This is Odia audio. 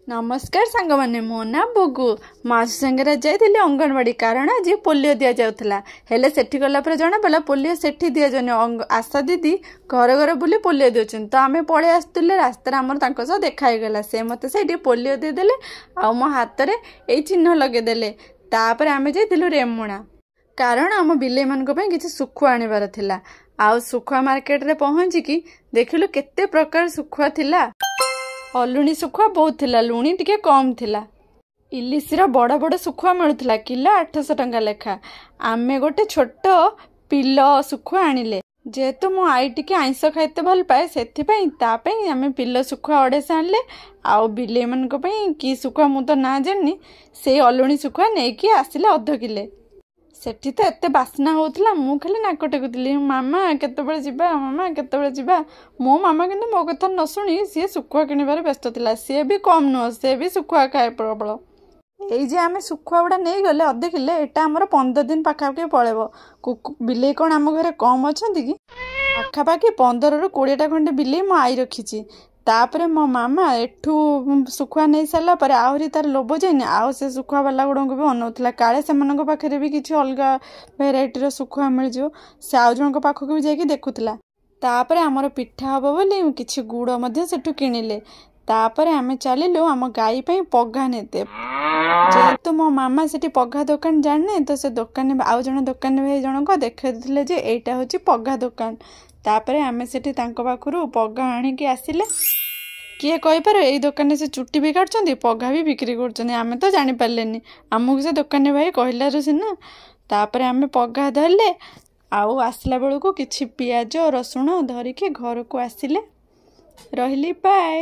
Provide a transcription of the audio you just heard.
ନମସ୍କାର ସାଙ୍ଗମାନେ, ମୋ ନାଁ ବୁଗୁ। ମାଉସୀ ସାଙ୍ଗରେ ଯାଇଥିଲି ଅଙ୍ଗନବାଡ଼ି, କାରଣ ଆଜି ପୋଲିଓ ଦିଆଯାଉଥିଲା। ହେଲେ ସେଠି ଗଲା ପରେ ଜଣାପଡ଼ିଲା ପୋଲିଓ ସେଠି ଦିଆଯାଉନି, ଆଶା ଦିଦି ଘର ଘର ବୁଲି ପୋଲିଓ ଦେଉଛନ୍ତି। ତ ଆମେ ପଳେଇ ଆସୁଥିଲେ, ରାସ୍ତାରେ ଆମର ତାଙ୍କ ସହ ଦେଖା ହେଇଗଲା। ସେ ମୋତେ ସେଇଠି ପୋଲିଓ ଦେଇଦେଲେ ଆଉ ମୋ ହାତରେ ଏଇ ଚିହ୍ନ ଲଗେଇଦେଲେ। ତାପରେ ଆମେ ଯାଇଥିଲୁ ରେମୁଣା, କାରଣ ଆମ ବିଲେଇମାନଙ୍କ ପାଇଁ କିଛି ଶୁଖୁଆ ଆଣିବାର ଥିଲା। ଆଉ ଶୁଖୁଆ ମାର୍କେଟରେ ପହଞ୍ଚିକି ଦେଖିଲୁ କେତେ ପ୍ରକାର ଶୁଖୁଆ ଥିଲା। ଅଲୁଣି ଶୁଖୁଆ ବହୁତ ଥିଲା, ଲୁଣି ଟିକେ କମ୍ ଥିଲା। ଇଲିଶିର ବଡ଼ ବଡ଼ ଶୁଖୁଆ ମିଳୁଥିଲା କିଲୋ 800 ଟଙ୍କା ଲେଖା। ଆମେ ଗୋଟେ ଛୋଟ ପିଲ ଶୁଖୁଆ ଆଣିଲେ। ଯେହେତୁ ମୋ ଆଈ ଟିକେ ଆଇଁଷ ଖାଇତେ ଭଲ ପାଏ, ସେଥିପାଇଁ ତା ପାଇଁ ଆମେ ପିଲ ଶୁଖୁଆ 250 ଆଣିଲେ। ଆଉ ବିଲେଇମାନଙ୍କ ପାଇଁ କି ଶୁଖୁଆ ମୁଁ ତ ନାଁ ଜାଣିନି, ସେଇ ଅଲୁଣି ଶୁଖୁଆ ନେଇକି ଆସିଲେ ଅଧ କିଲେ। ସେଠି ତ ଏତେ ବାସ୍ନା ହେଉଥିଲା, ମୁଁ ଖାଲି ନାକ ଟେକୁଥିଲି, ମାମା କେତେବେଳେ ଯିବା, ମାମା କେତେବେଳେ ଯିବା। ମୋ ମାମା କିନ୍ତୁ ମୋ କଥା ନ ଶୁଣି ସିଏ ଶୁଖୁଆ କିଣିବାରେ ବ୍ୟସ୍ତ ଥିଲା। ସିଏ ବି କମ୍ ନୁହଁ, ସେ ବି ଶୁଖୁଆ ଖାଏ ପ୍ରବଳ। ଏଇ ଯେ ଆମେ ଶୁଖୁଆ ଗୁଡ଼ା ନେଇଗଲେ ଅଧ କିଲେ, ଏଇଟା ଆମର 15 ଦିନ ପାଖାପାଖି ପଳେଇବ। ବିଲେଇ କ'ଣ ଆମ ଘରେ କମ୍ ଅଛନ୍ତି କି? ପାଖାପାଖି 15ରୁ 20ଟା ଖଣ୍ଡେ ବିଲେଇ ମୋ ଆଈ ରଖିଛି। ତାପରେ ମୋ ମାମା ଏଠୁ ଶୁଖୁଆ ନେଇ ସାରିଲା ପରେ ଆହୁରି ତାର ଲୋଭ ଯାଇନି, ଆଉ ସେ ଶୁଖୁଆ ବାଲା ଗୁଡ଼ାଙ୍କୁ ବି ଅନଉଥିଲା, କାଳେ ସେମାନଙ୍କ ପାଖରେ ବି କିଛି ଅଲଗା ଭେରାଇଟିର ଶୁଖୁଆ ମିଳିଯିବ। ସେ ଆଉ ଜଣଙ୍କ ପାଖକୁ ବି ଯାଇକି ଦେଖୁଥିଲା। ତାପରେ ଆମର ପିଠା ହବ ବୋଲି କିଛି ଗୁଡ଼ ମଧ୍ୟ ସେଠୁ କିଣିଲେ। ତାପରେ ଆମେ ଚାଲିଲୁ ଆମ ଗାଈ ପାଇଁ ପଘା ନେତେ। ଯେହେତୁ ମୋ ମାମା ସେଠି ପଘା ଦୋକାନ ଜାଣିନି, ତ ସେ ଦୋକାନୀ ଆଉ ଜଣେ ଦୋକାନୀ ଭାଇ ଜଣକ ଦେଖାଇଥିଲେ ଯେ ଏଇଟା ହେଉଛି ପଘା ଦୋକାନ। ତାପରେ ଆମେ ସେଠି ତାଙ୍କ ପାଖରୁ ପଘା ଆଣିକି ଆସିଲେ। କିଏ କହିପାରେ ଏଇ ଦୋକାନରେ ସେ ଚୁଟି ବି କାଟୁଛନ୍ତି, ପଘା ବି ବିକ୍ରି କରୁଛନ୍ତି? ଆମେ ତ ଜାଣିପାରିଲେନି, ଆମକୁ ସେ ଦୋକାନୀ ଭାଇ କହିଲାରୁ ସିନା। ତାପରେ ଆମେ ପଘା ଧରିଲେ ଆଉ ଆସିଲା ବେଳକୁ କିଛି ପିଆଜ ରସୁଣ ଧରିକି ଘରକୁ ଆସିଲେ। ରହିଲି, ବାଏ।